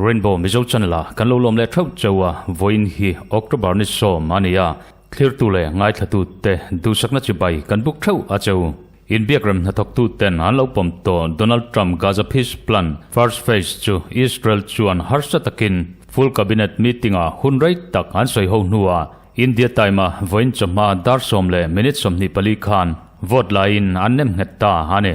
Rainbow Mizo Channel ah kan lo lawm leh theuh cheu a, vawiin hi October ni sawm a ni a, thlirtu leh ngaithlatu te duhsakna chibai kan buk theuh a cheu. Inbiakrem hnathawktu ten an lo pawm tawh Donald Trump Gaza Peace Plan First Phase chu Israel chuan harsa takin Full Cabinet Meeting ah hun rei tak an sawi ho hnuah India Time a vawiin chawhma dar sawm leh minute 24 khan vote laiin an nem nghet ta a ni.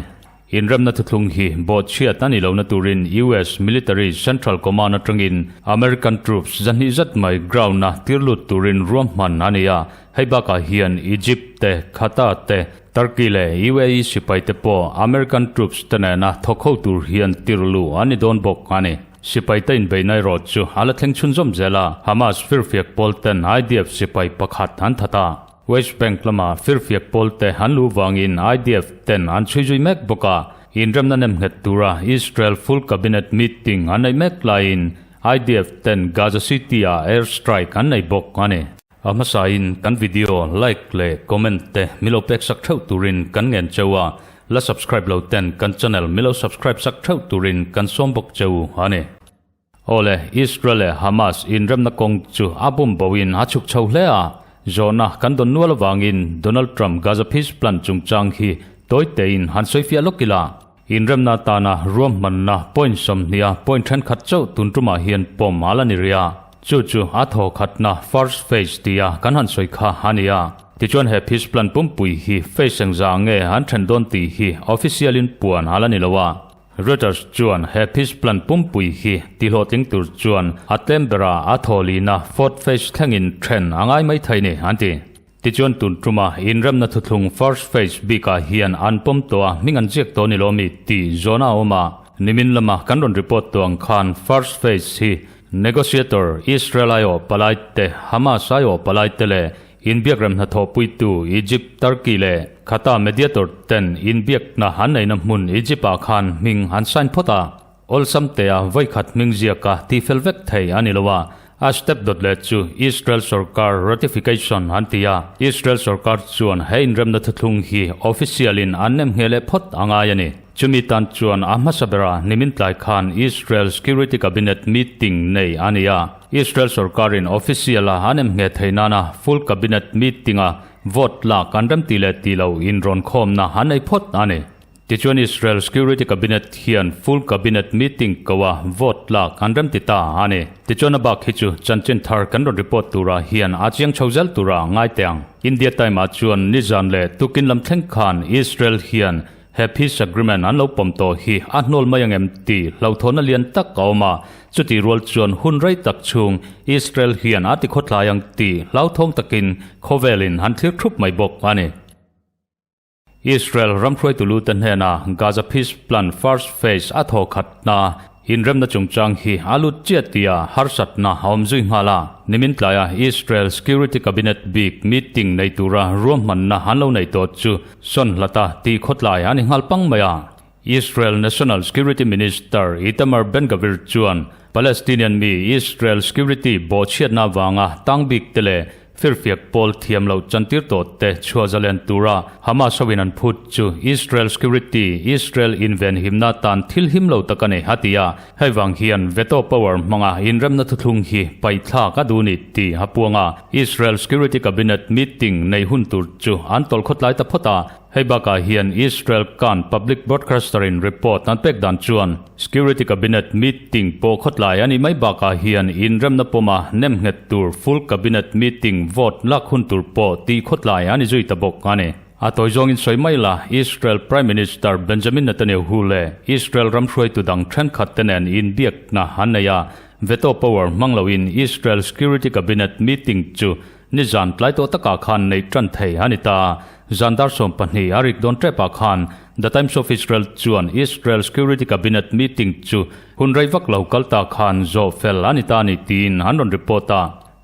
Inremna thuthlung hi bawhchhiat a ni lohna turin US Military Central Command atangin American troops zahnih zat mai ground-a tir lut turin ruahman a ni a, hei bakah hian Egypt te, Qatar te, Turkey leh UAE sipai te pawh American troops te nena thawk ho tur hian tir luh a ni dawn bawk a ni. Sipai te inbeihna erawh chu a la thleng chhunzawm zel a, Hamas firfiak pawl ten IDF sipai pakhat an that a. West Bank lama firfiak pawlte an luh vangin IDF ten an chhui zui mek bawk a, inremna nem nghet tura Israel full cabinet meeting an neih mek laiin IDF ten Gaza City-ah air strike an nei bawk a ni. A hmasain kan video like leh comment te milo pek sak theuh turin kan ngen cheu a, la subscribe lo ten kan channel milo subscribe sak theuh turin kan sawm bawk cheu a ni. Awle, Israel leh Hamas inremna kawng chu a bum boin a chhuk chho hle a, zawhna kan dawn nual avangin Donald Trump Gaza Peace Plan chungchang hi tawi tein han sawifiah lawk ila. Inremna atana ruahmanna point sawmhniha point thenkhat chauh tun tumah hian pawm a la ni rih a, chu chu a thaw khatna first phase tia kan han sawi kha a ni a. Tichuan he Peace Plan pumpui hi phase engzah nge an then dawn tih hi official in puan a la ni lo a. Reuters chuan he peace plan pumpui hi tihlawhtling tur chuan a tlem bera a thawlina fourth phase thlengin then a ngai mai thei ni an ti. Tichuan tun tuma inremna thuthlung first phase bikah hian an pawm tawh a hming an ziak tawh ni lo mi tih zawhna a awm a, nimin lama kan rawn report tawh ang khan first phase hi negotiator Israel aiawh palai te, Hamas aiawh palai te leh Inbiakrem hnathawhpuitu Egypt, Turkey leh Qatar mediator ten inbiakna an neihna hmun Egypt ah khan hming an sign phawt a, awlsam tea vawikhat hming ziaka tihfel vek thei a ni lo a, a step dawt leh chu Israel sorkar ratification an ti a, Israel sorkar chuan he inremna thuthlung hi official in an nem ngheh leh phawt a ngai a ni. Chumi tan chuan a hmasa bera nimin tlai khan Israel Security Cabinet meeting nei a ni a. Israel sorkarin official-a an em ngheh theih nana full cabinet meeting-a vote lak an remti leh tih lo inrawn khawmna an nei phawt a ni. Tichuan Israel Security Cabinet hian full cabinet meeting koa vote lak an remti ta a ni. Tichuan a bak hi chu chanchin thar kan rawn report turah hian a chiang chho zel tura ngai teh ang. India Time-ah chuan nizan leh tukin lam thleng khan Israel hian He peace agreement an lo pawm tawh hi a hnawl mai ang em tih hlauhthawnna lian tak a awm a, chutih rual chuan hun rei tak chhung Israel hian a ti khawtlai ang tih hlauthawng takin khawvelin an thlir thup mai bawk a ni. Israel ramhruaitu lu te hnena Gaza Peace Plan First Phase a thaw khatna Inremna chungchang hi a lut chiah tia harsatna a awm zui nghal a, nimin tlaia Israel Security Cabinet bik meeting nei tura ruahmanna an lo nei tawh chu sawn hlata tih khawtlai a ni nghal pang mai a. Israel National Security Minister Itamar Ben-Gvir chuan Palestinian mi Israel security bawhchhiatna avanga tang bik te leh Firfiak pawl thiam loh chantir tawh te chhuah zalen tura Hamas hoin an phut chu Israel security, Israel invenhimna tan thil him lo tak a ni, a ti a. Hei vang hian veto power hmanga inremna thuthlung hi paihthlak a duh ni tih a puang a. Israel Security Cabinet meeting nei hun tur chu an tawlh khawtlai ta phawt a. Hei bakah hian Israel Kan Public Broadcaster-in report an pek dan chuan Security Cabinet meeting pawh khawtlai a nih mai bakah hian inremna pawma nemnghet tur full Cabinet meeting vote lak hun tur pawh tih khawtlai a ni zui ta bawk a ni. A tawi zawngin sawi mai la, Israel Prime Minister Benjamin Netanyahu leh Israel ram hruaitu dang thenkhat te nen inbiakna an nei a, veto power hmang loin Israel Security Cabinet meeting chu Nizan tlai tawh takah khan neih tan thei a ni ta. Zan dar 12 a rik dawn tepah khan The Times of Israel chuan Israel Security Cabinet meeting chu hun rei vak lo kal ta khan zawh fel a ni ta a ni tiin an rawn report a.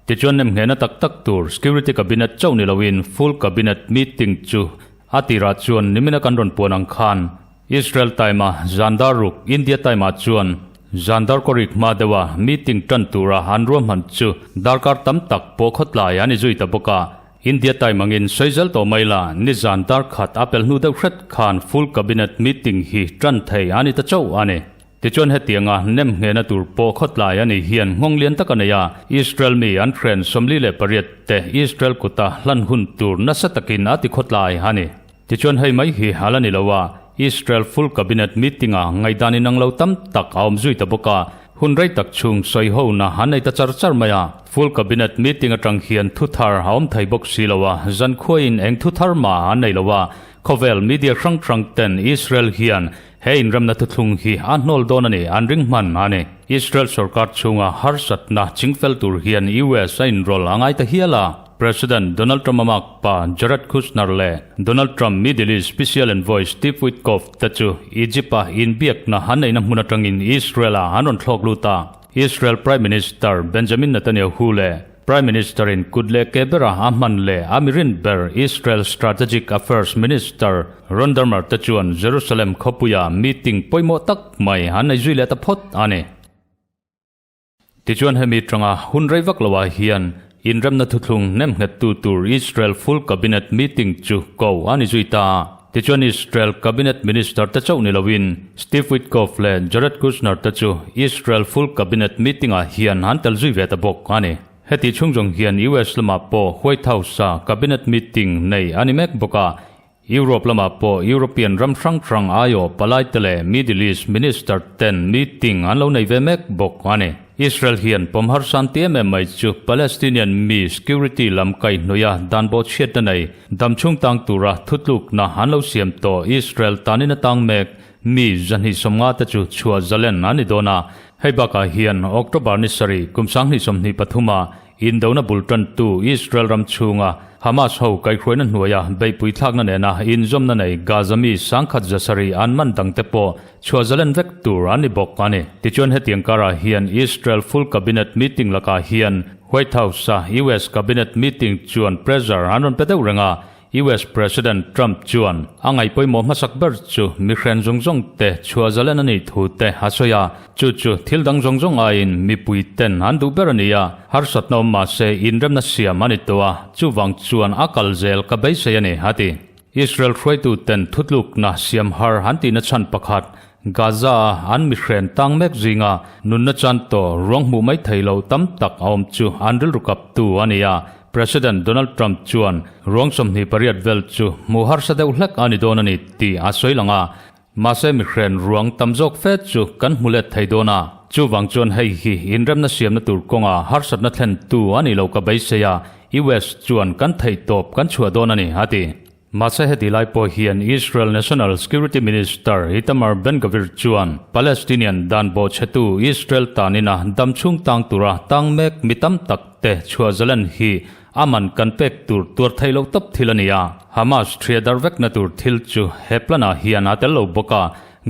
Tichuan nemnghehna tak tak tur Security Cabinet chauh ni loin full Cabinet meeting chu a tirah chuan nimina kan rawn puan ang khan Israel time-a zan dar ruk India time-ah chuan. Zan darkawrik hma deuha meeting tan tura an ruahman chu darkar tam tak pawh khawtlai an i zui ta bawk a. India time angin sawi zel tawh mai la, nizan dar khat a pel hnu deuh hret khan full cabinet meeting hi tan thei a ni ta chauh a ni. Tichuan hetianga nem nghehna tur pawh khawtlai a nih hian nghawng lian tak a nei a, Israel mi an hren 48 te Israel kuta hlan hun tur nasa takin a ti khawtlai a ni. Tichuan hei mai hi a la ni lo a, Israel full cabinet meeting-a ngaihdan inang lo tam tak a awm zui ta bawk a, hun rei tak chhung sawi hona an nei ta char char mai a. Full cabinet meeting atang hian thu thar a awm thei bawk si lo a, zankhuaiin eng thu thar mah an nei lo a, khawvel media hrang hrang ten Israel hian he inremna thuthlung hi a hnawl dawn a ni an ring hman a ni. Israel sorkar chhunga harsatna chingfel tur hian US a inrawlh a ngai ta hial a. President Donald Trump-a makpa Jared Kushner leh Donald Trump Middle East Special Envoy Steve Witkoff te chu Egypt-a inbiakna an neihna hmun atangin Israel-ah an rawn thlawk lut a. Israel Prime Minister Benjamin Netanyahu leh Prime Minister-in kut leh ke bera a hman leh a mirin ber Israel Strategic Affairs Minister Ron Dermer te chuan Jerusalem khawpuia meeting pawimawh tak mai an nei zui leh ta phawt a ni. Tichuan hemi tanga hun rei vak loah hian inremna thuthlung nemnghettu tur Israel full cabinet meeting chu ko a ni zui ta. Tichuan Israel cabinet minister te chauh ni loin Steve Witkoff leh Jared Kushner te chu Israel full cabinet meeting ah hian an tel zui ve ta bawk a ni. Heti chhung zawng hian US lamah pawh White House-a cabinet meeting nei a ni mek bawk a, Europe lamah pawh European ram hrang hrang aiawh palaite leh Middle East Minister ten meeting an lo nei ve mek bawk a ni. Israel hian pawm harsan ti em em mai chu Palestinian mi security lam kaihhnawih a dan bawhchhiatna nei damchhung tang tura thutlukna an lo siam tawh Israel tanin a tang mek mi 250 te chu chhuah zalen an ni dawn a. Hei bakah hian October ni sarih kum 2023 ah Indona bul tantu Israel ram chhunga Hamas ho kaihhruaina hnuaia beihpui thlakna nena inzawmna nei Gaza mi 1700 an man dangte pawh chhuah zalen vek tur an ni bawk a ni. Tichuan hetiang karah hian Israel full cabinet meeting lakah hian White House-a US cabinet meeting chuan pressure an rawn pe deuh reng a, US President Trump chuan a ngaihpawimawh hmasak ber chu mihren zawng zawng te chhuah zalen a nih thu te a sawi a, chu chu thil dang zawng zawng aiin mipui ten an duh ber a ni a, harsatna awm mah se inremna siam a ni tawh a, chuvang chuan a kal zel ka beisei a ni, a ti. Israel hruaitu ten thutlukna siam har an tihna chhan pakhat, Gaza-a an mihren tang mek zinga nunna chan tawh ruang hmuh mai thei lo tam tak a awm chu an rilru kaptu a ni a, President Donald Trump chuan ruang 28 vel chu hmuh harsa deuh hlek a ni dawn a ni tih a sawi lang a, mahse mihren ruang tam zawk fe chu kan hmu let thei dawn a, chuvang chuan hei hi inremna siamna tur kawnga harsatna thlentu a ni lo ka beisei a, US chuan kan theihtawp kan chhuah dawn a ni, a ti. Mahse heti lai pawh hian Israel National Security Minister Itamar Ben-Gvir chuan Palestinian dan bawhchhetu Israel tanina damchhung tang tura tang mek mi tam tak te chhuah zalen hi a man kan pek tur tuar theih loh tawp thil a ni a. Hamas thria dar vekna tur thil chu he plan ah hian a tel lo bawk a,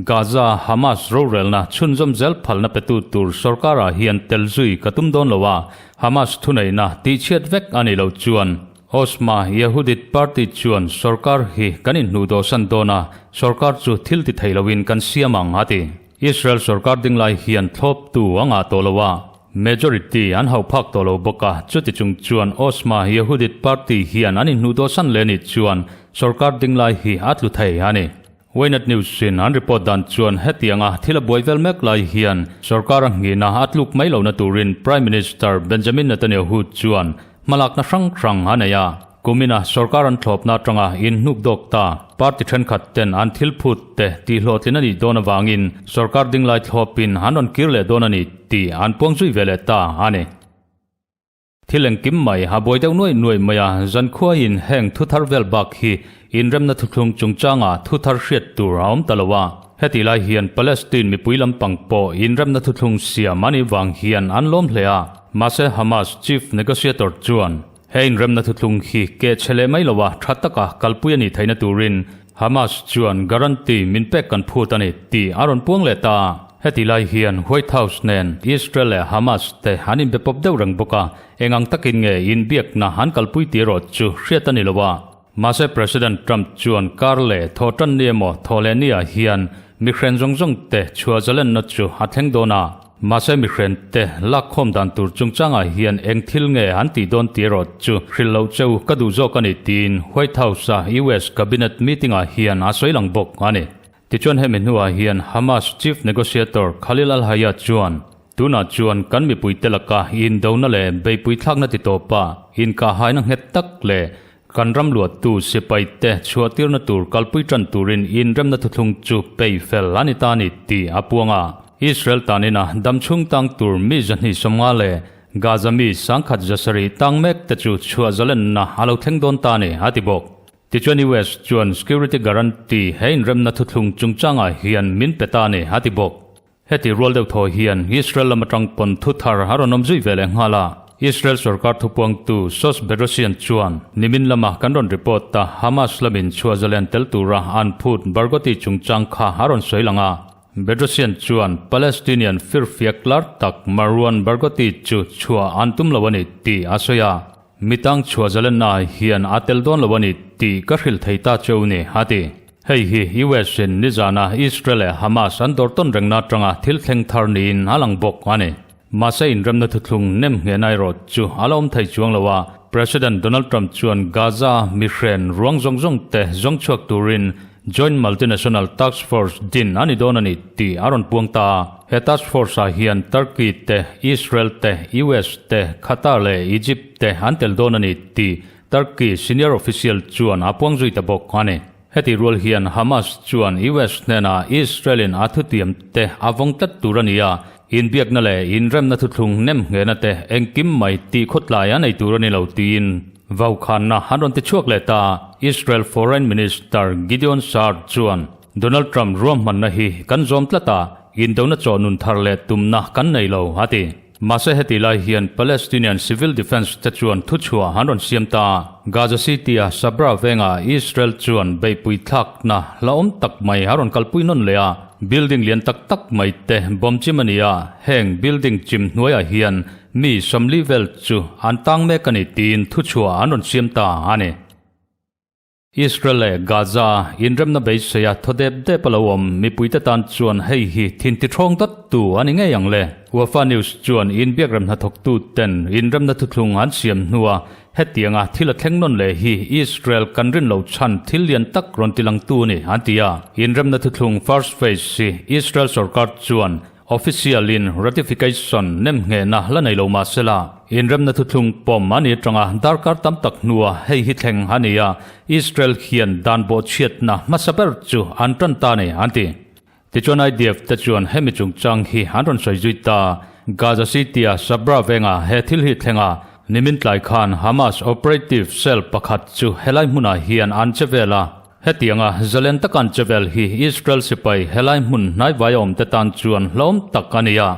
Gaza Hamas rorelna chhunzawm zel phalna petu tur sorkar ah hian tel zui ka tum dawn lo a, Hamas thuneihna tihchhiat vek a nih loh chuan Osma Yehudit Party chuan sorkar hi kan inhnuh dawhsan dawn a, sorkar chu thil ti thei loin kan siam ang a ti. Israel sorkar ding lai hian thlawptu a ngah tawh lo a, majority an hauh phak tawh lo bawk a, chuti chung chuan Osma Yehudit Party hian an inhnuh dawhsan leh nih chuan sorkar ding lai hi a tlu thei a ni. Ynet News in an report dan chuan hetianga thil a buai vel mek lai hian sorkar a nghihna a tluk mai lohna turin Prime Minister Benjamin Netanyahu chuan hmalakna hrang hrang a nei a. Kumina sorkar an thlawpna atanga inhnuk dawk ta party thenkhat ten an thil phut te tihhlawhtlin a nih dawn avangin sorkar dinglai thlawpin an rawn kir leh dawn a ni tih an puang zui ve leh ta a ni. Thil engkim mai a buai deuh nuaih nuaih mai a, zankhuaiin heng thu thar vel bak hi inremna thuthlung chungchanga thu thar hriat tur a awm ta lo a. Hetih lai hian Palestine mipui lampang pawh inremna thuthlung siam a nih vang hian an lawm hle a, mahse Hamas chief negotiator chuan he inremna thuthlung hi keh chhe leh mai lo a, tha taka kalpui a nih theihna turin Hamas chuan guarantee min pek kan phut a ni tih a rawn puang leh ta. Heti lai hian White House nen Israel leh Hamas te an inbe pawp deuh reng bawk a, eng ang takin nge inbiakna an kalpui tih erawh chu hriat a ni lo a. Mahse President Trump chuan kar leh thaw tan ni emaw thaw leh ni ah hian Mihren zawng zawng te chhuah zalenna chu a thleng dawn a. Mahse mihren te lakkhawm dan tur chungchangah hian eng thil nge an tih dawn tih erawh chu hrilh loh cheu ka duh zawk a ni tiin White House-a US Cabinet meeting-ah hian a sawi lang bawk a ni. Tichuan hemi hnuah hian Hamas chief negotiator Khalil al-Hayya chuan, Tunah chuan kan mipuite laka indona leh beihpui thlakna ti tawpa inkahhaina nghet tak leh kan ram luahtu sipaite chhuahtirna tur kalpui tan turin inremna thuthlung chu pei fel a ni ta a ni tih a puang a. Israel tanina damchhung tang tur mi 250 leh Gaza mi 1070 tang mek te chu chhuah zalenna a lo thleng dawn ta a ni, a ti bawk. Tichuan US chuan security guarantee he inremna thuthlung chungchangah hian min pe ta a ni, a ti bawk. Heti rual deuh thaw hian Israel lam atang pawn thu thar a rawn awm zui ve leh nghal a. Israel sorkar thupuangtu Sos Bedrosian chuan nimin lama kan rawn report a Hamas lamin chhuah zalen tel tura an phut Barghouti chungchang kha a rawn sawi lang a. Bedrosian chuan Palestinian firfiak lar tak Marwan Barghouti chu chhuah an tum lo a ni tih a sawi a. Mitang chhuah zalenna hian a tel dawn lo a ni tih ka hrilh thei ta cheu ni, a ti. Hei hi US in nizana Israel leh Hamas an dawr tawn rengna atanga thil thleng thar niin a lang bawk a ni. Mahse inremna thuthlung nem nghehna erawh chu a la awm thei chuang lo a, President Donald Trump chuan Gaza mihren ruang zawng zawng te zawng chhuak turin Joint Multinational Task Force din a ni dawn a ni tih a rawn puang ta a. He task force-ah hian Turkey te, Israel te, US te, Qatar leh Egypt te an tel dawn a ni tih Turkey senior official chuan a puang zui ta bawk a ni. Heti rual hian Hamas chuan US hnenah Israel-in a thutiam te a vawng tlat tur a ni a, inbiakna leh inremna thuthlung nem nghehna te engkim mai tih khawtlai a nei tur a ni lo tiin Vaukhanna an rawn ti chhuak leh ta. Israel Foreign Minister Gideon Saar chuan, Donald Trump ruahmanna hi kan zawm tlat a, indona chaw nun thar leh tumna kan nei lo, a ti. Mahse heti lai hian Palestinian Civil Defence te chuan thuchhuah an rawn siam ta. Gaza City-a Sabra vengah Israel chuan beihpui thlakna hlauhawm tak mai a rawn kalpui nawn leh a, building lian tak tak mai te bomb chim a ni a, heng building chim hnuaiah hian Mi 40 vel chu an tang mek a ni tiin thuchhuah an rawn siam ta a ni. Israel leh Gaza inremna beiseia thaw dep dep a lo awm mipuite tan chuan hei hi thin tithawng dawt tu a ni ngei ang le. Wafa News chuan inbiakrem hnathawktu ten inremna thuthlung an siam hnua hetianga thil a thleng nawn leh hi Israel kan rin loh chhan thil lian tak rawn tilangtu a ni an ti a. Inremna thuthlung first phase hi Israel sorkar chuan Official in ratification nem nghehna la nei lo mah sela, inremna thuthlung pawm a ni atanga darkar tam tak hnua hei hi thleng a ni a, Israel hian dan bawhchhiatna hmasa ber chu an tan ta a ni, an ti. Tichuan IDF te chuan hemi chungchang hi an rawn sawi zui ta. Gaza City-a Sabra venga he thil hi thleng a, nimin tlai khan Hamas operative cell pakhat chu helai hmunah hian an che vel a, Hetianga zalen taka an chevel hi Israel sipai helai hmun hnaivai awmte tan chuan hlawm tak a ni a.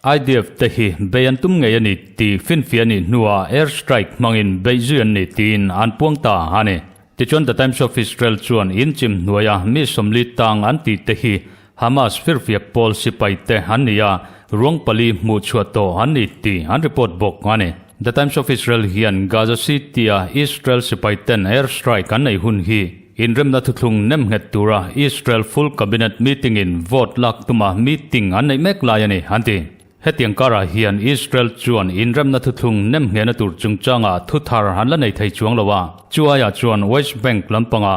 IDF te hi bei an tum ngei a ni tih finfiah a nih hnuah air strike hmangin beih zui an ni tiin an puang ta a ni. Tichuan The Times of Israel chuan in chim hnuaia mi 40 tang an tih te hi Hamas firfiak pawl sipai te an ni a, ruang pali hmuh chhuah tawh an ni tih an report bawk a ni. The Times of Israel hian Gaza City-a Israel sipai ten air strike an nei hun hi inremna thuthlung nem nghet tura Israel full cabinet meeting-in vote lak tuma meeting an neih mek lai a ni, an ti. Hetiang karah hian Israel chuan inremna thuthlung nem nghehna tur chungchangah thu thar an la nei thei chuang lo a, chu aiah chuan West Bank lampanga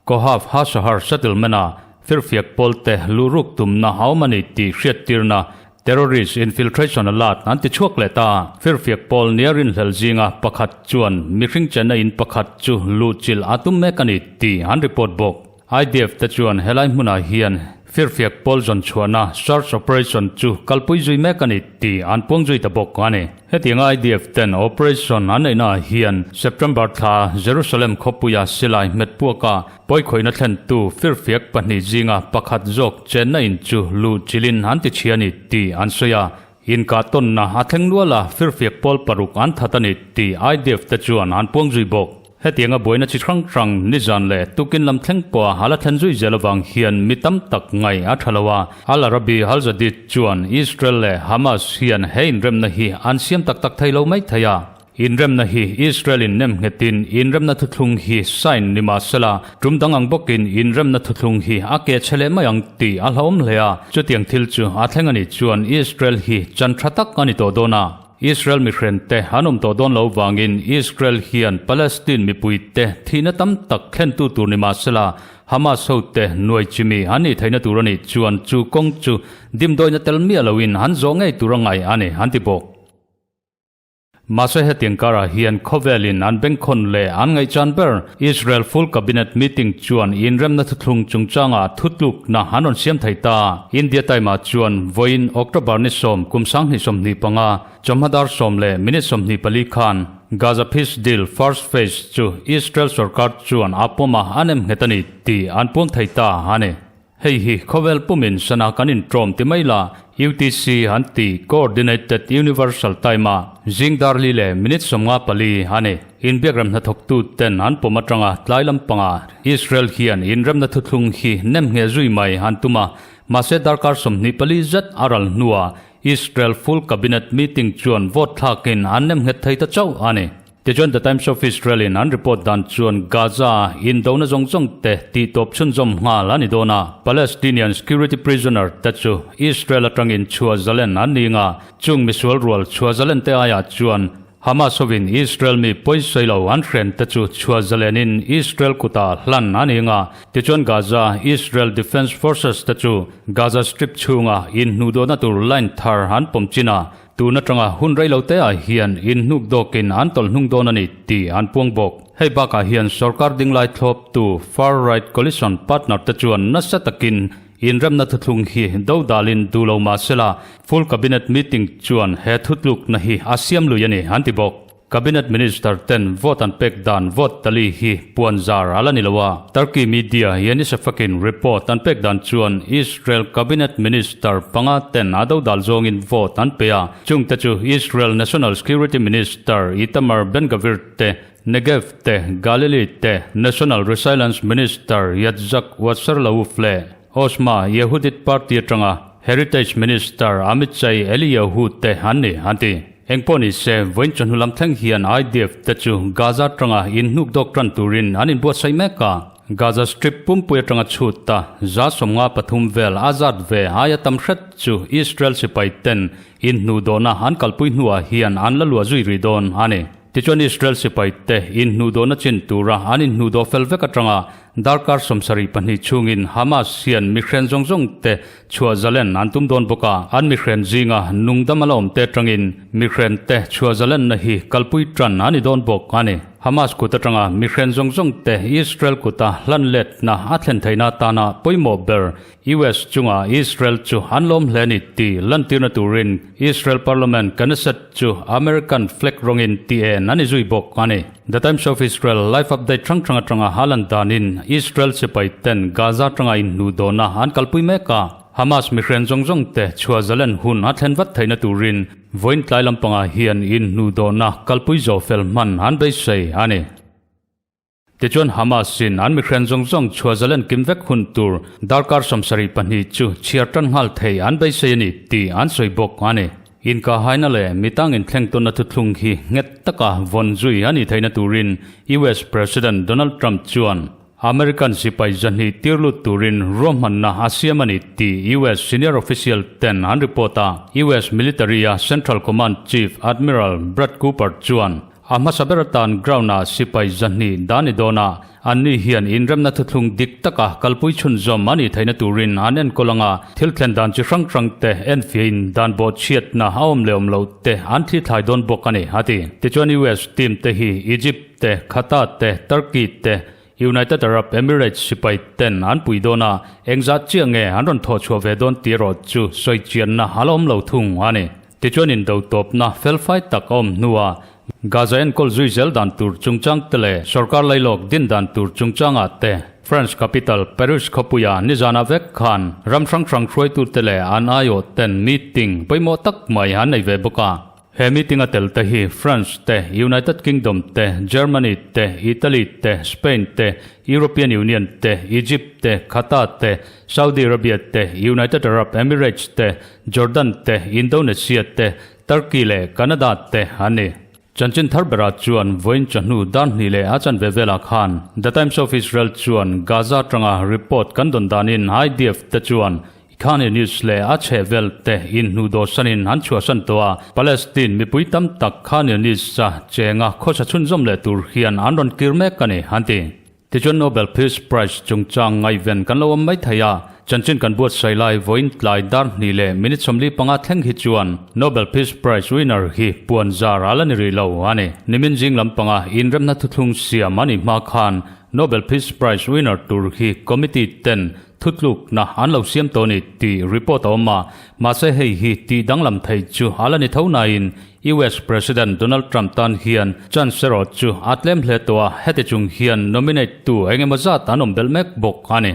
Kohav HaShahar settlement-a firfiak pawlte luhruk tumna a awm a ni tih hriattirna terrorist infiltration alert an ti chhuak leh ta. Firfiak pawl nia rinhlel zinga pakhat chuan mihring chenna in pakhat chu luhchilh a tum mek a ni tih an report bawk. IDF te chuan helai hmunah hian firfiak pawl zawn chhuahna search operation chu kalpui zui mek a ni tih an puang zui ta bawk a ni. Hetianga IDF ten operation an neihnaah hian September thla Jerusalem khawpuia silai hmet puaka pawikhawihna thlentu firfiak pahnih zinga pakhat zawk chenna in chu luh chilin an ti chhia a ni tih an sawi a, inkah tawnna a thleng nual a, firfiak pawl paruk an that a ni tih IDF te chuan an puang zui bawk. Hetianga buaina chi hrang hrang nizan leh tukin lam thleng pawha a la thlen zui zel avang hian mi tam tak ngaih a tha lo a. Al Arabi Al Jadeed chuan Israel leh Hamas hian he inremna hi an siam tak tak thei lo mai thei a. Inremna hi Israel-in nem nghetin inremna thuthlung hi sign ni mah sela, tum dang ang bawkin inremna thuthlung hi a ke chhe leh mai ang tih a hlauhawm hle a. Chutiang thil chu a thleng a nih chuan Israel hi chan tha tak a ni tawh dawn a. Israel mihrente an awm tawh dawn lo vangin Israel hian Palestine mipuite thihna tam tak thlentu tur ni mah sela, Hamas hote nuai chimi an nih theihna tur a nih chuan chu kawng chu dimdawina tel miah loin an zawh ngei tur a ngaih a ni, an ti bawk. Mahse hetiang karah hian khawvelin an bengkhawn leh an ngaihchan ber Israel full cabinet meeting chuan inremna thuthlung chungchangah thutlukna an rawn siam thei ta. India Time ah chuan vawiin October ni sawm kum 2025 chawhma dar sawm leh minute 24 khan Gaza peace deal first phase chu Israel sorkar chuan a pawm a an em nghet a ni tih an puang thei ta a ni. Hei hi khawvel pumin sana kan inṭawm ti mai la, UTC an ti, Coordinated Universal Time a zing dar li leh minute 54 a ni. Inbiakrem hnathawktu ten an pawm aṭanga tlai lampangah Israel hian inremna thuthlung hi nem ngheh zui mai an tum a, mahse darkar 24 zet a ral hnuah Israel full cabinet meeting chuan vote thlakin an nem nghet thei ta chauh a ni. Tichuan The Times of Israel in an report dan chuan Gaza indona zawng zawng te tihtawp chhunzawm nghal a ni dawn a, Palestinian security prisoner te chu Israel atangin chhuah zalen an ni nga, chung misual rual chhuah zalen te aiah chuan Hamas hovin Israel mi pawisawi lo an hren te chu chhuah zalenin Israel kutah hlan a ni nga. Tichuan Gaza Israel Defence Forces te chu Gaza Strip chhunga inhnuhdawhna tur line thar an pawm chin a, Tun atanga hun rei lo te ah hian inhnuk dawkin an tawlh hnung dawn a ni tih an puang bawk. Hei bakah hian sorkar dinglai thlawptu far right coalition partner te chuan nasa takin inremna thuthlung hi do dalin duh lo mah sela full cabinet meeting chuan he thutlukna hi a siam lui a ni an ti bawk. Cabinet Minister ten vote an pek dan vote tali hi puan zar a la ni lo a. Turkey media Yeni Şafak-in report an pek dan chuan Israel Cabinet Minister panga ten a dodal zawngin vote an pe a. Chungte chu Israel National Security Minister Itamar Ben-Gvir te, Negev te, Galilee te, National Resilience Minister Yitzhak Wasserlauf leh Otzma Yehudit Party atanga Heritage Minister Amichai Eliyahu te an ni, an ti. Engpawh ni se, vawiin chawhnu lam thleng hian IDF te chu Gaza atanga inhnuk dawk tan turin an inbuatsaih mek a. Gaza Strip pumpui atanga chhut ta 53 vel a zat ve aia tam hret chu Israel sipai ten inhnuh dawhna an kalpui hnuah hian an la luah zui rih dawn a ni. Tichuan Israel sipai te inhnuh dawhna chin tura an inhnuh dawh fel vek atanga Darkar 72 chhungin Hamas hian mihren zawng zawng te chhuah zalen an tum dawn bawk a, an mihren zinga nungdam a la awm te atangin mihren te chhuah zalenna hi kalpui tan a ni dawn bawk a ni. Hamas kut atanga mihren zawng zawng te Israel kuta hlan letna a thlen theihna atana pawimawh ber US chunga Israel chu an lawm hle a ni tih lantirna turin Israel Parliament Knesset chu American flag rawngin tih en a ni zui bawk a ni. The Times of Israel live update hrang hrang atanga a lan danin Israel sipai ten Gaza atanga inhnuh dawhna an kalpui mek a, Hamas mihren zawng zawng te chhuah zalen hun a thlen vat theihna turin vawiin tlai lampangah hian inhnuh dawhna kalpui zawh fel hman an beisei a ni. Tichuan Hamas-in an mihren zawng zawng chhuah zalen kim vek hun tur darkar 72 chu chhiar tan nghal thei an beisei a ni tih an sawi bawk a ni. Inkahaina leh mitang inthleng tawnna thuthlung hi nghet taka vawn zui a nih theihna turin US President Donald Trump chuan American sipai 200 tir lut turin ruahmanna a siam a ni tih US senior official ten an report a. US military-a Central Command Chief Admiral Brad Cooper chuan A hmasa ber atan ground-ah sipai 200 dan i dawn a, anni hian inremna thuthlung dik taka kalpui chhunzawm a nih theihna turin an enkawl anga thil thlen dan chi hrang hrang te enfiahin dan bawhchhiatna a awm leh awm loh te an thli thlai dawn bawk a ni, a ti. Tichuan US team te hi Egypt te, Qatar te, Turkey te, United Arab Emirates sipai ten an pui dawn a, engzah chiah nge an rawn thawh chhuah ve dawn tih erawh chu sawi chianna a la awm lo thung a ni. Tichuan indo tawpna felfai tak a awm hnuah Gaza enkawl zui zel dan tur chungchang te leh sorkar lailawk din dan tur chungchangah te France capital Paris khawpuia nizanah vek khan ram hrang hrang hruaitute leh an aiawh ten meeting pawimawh tak mai an nei ve bawk a. He meeting a tel te hi France te, United Kingdom te, Germany te, Italy te, Spain te, European Union te, Egypt te, Qatar te, Saudi Arabia te, United Arab Emirates te, Jordan te, Indonesia te, Turkey leh Canada te an ni. Chanchin thar berah chuan vawiin chawhnu dar hnih leh a chanve velah khan The Times of Israel chuan Gaza atanga report kan dawn danin IDF te chuan Khan Younis leh a chhehvel te inhnuhdawhsanin an chhuahsan tawh a, Palestine mipui tam tak Khan Younis-a chenga khawsa chhunzawm leh tur hian an rawn kir mek a ni, an ti. Tichuan Nobel Peace Prize chungchang ngaihven kan lo awm mai thei a, chanchin kan buatsaih lai vawiin tlai dar hnih leh minute 45 thleng hi chuan Nobel Peace Prize winner hi puan zar a la ni rih lo a ni. Nimin zing lampanga inremna thuthlung siam a nih hma khan Nobel Peace Prize winner tur hi committee ten Thutlukna an lo siam tawh a ni tih report a awm a, mahse hei hi tih danglam thei chu a la ni tho nain US President Donald Trump tan hian chance erawh chu a tlem hle tawh a, heti chung hian nominate tu eng emaw zat an awm belh mek bawk a ni.